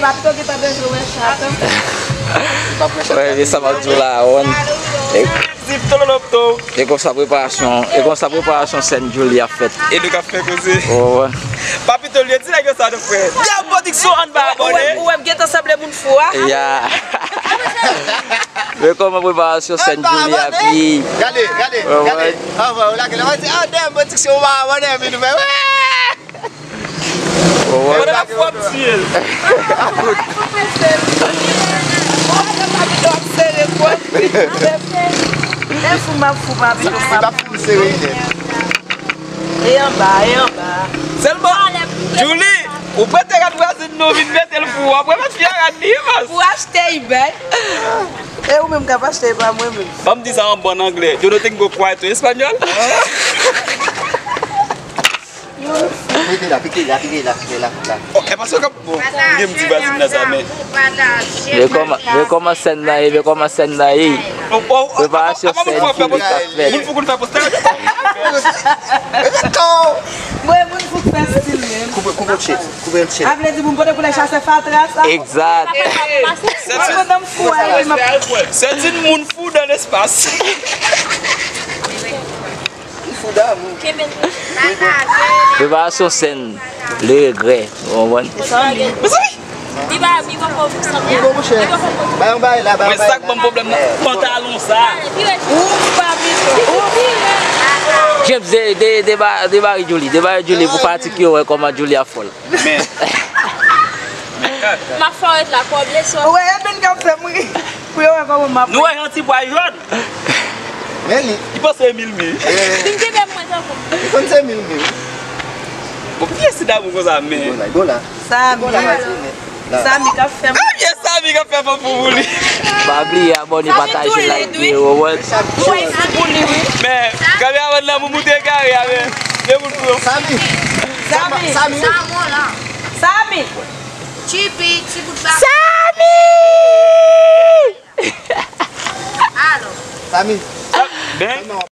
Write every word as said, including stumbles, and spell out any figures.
Papito gentan bezwen wè chat. Wè, men sa m ap di w la, Aaron. E, e konsa preparasyon, e konsa preparasyon sèn Julie ap fèt. E nou k ap fè koze. Aaron. Papito, li di nèg yo sa nou fè. Dèm pwodiksyon ann ba abòne. Ou wè m gentan sanble moun fou a. Ya. Men kòman preparasyon sèn Julie ap ye? Gade, gade, gade. Anvan, ou lage la, ou di, ah, dèm pwodiksyon, ou ba abòne, men nou fè. Mwen la fwa m tiye l. E fou m ap fou, papito m ap fou. E anba, e anba. Sèlman, Julie, ou prete rad vwazin nou vin mete l fou, w ap remèt fi a rad li, mas. Pou achte, i bèl. E ou menm k ap achte, e pa mwen menm. Ban m di sa an bon anglè. Yo no tengo cuarto en español. Pike la, pike la, pike la, pike la, la. Oh, e paske bon, m gen m di vwazin nan sa, men. Men kòman, men kòman sèn nan ye, men kòman sèn nan ye. Preparasyon sèn ki ap fèt. Moun fou konn fè postaj. Mwen, moun fou k fè stil menm. Koupe, koupe l chè, koupe l chè. A vle di moun pote koulè chasè fatra sa. Egzat. Mwen kontan m fou a, wi, m ap. C'est une moun fou dans l'espace. Li fou damou. Preparasyon sèn, le regrè, ou konprann? Mezanmi! Li pa, li pa fò pou sanble. Li bon, monchè. Bay yon bay la, bay yon bay la. Mwen sa k ban m pwoblèm nan pantalon sa. Ou pa vin. James, de, de, de ba-, debare Julie, debare Julie pou fanatik yo wè kòman Julie ap fòl. Men. M ap fè w ret la, kò blese w. Ou wè, Edwin k ap fè m ri. Pou yo wè kòman m ap. Nou wè jan ti bwa jòn. Men li. Li panse Emil mi. Vin kenbe mwen tankou. Li konn se Emil mi. Bon, kiyès ki damou konsa, men? Bon la, bon la. Samy. Bon la, Martine. Samy k ap fè m. Ah, yes, Samy k ap fè fanm fou pou li. Pa bliye abòne, pataje, like, wi. Mwen fou pou li, wi. Men, kameraman nan, moun moute egare a, men. Men moun fou. Samy. Samy. Samy. Samy. Samy. Chibi, ti bout ba. Samy! Alo. Samy. Ben.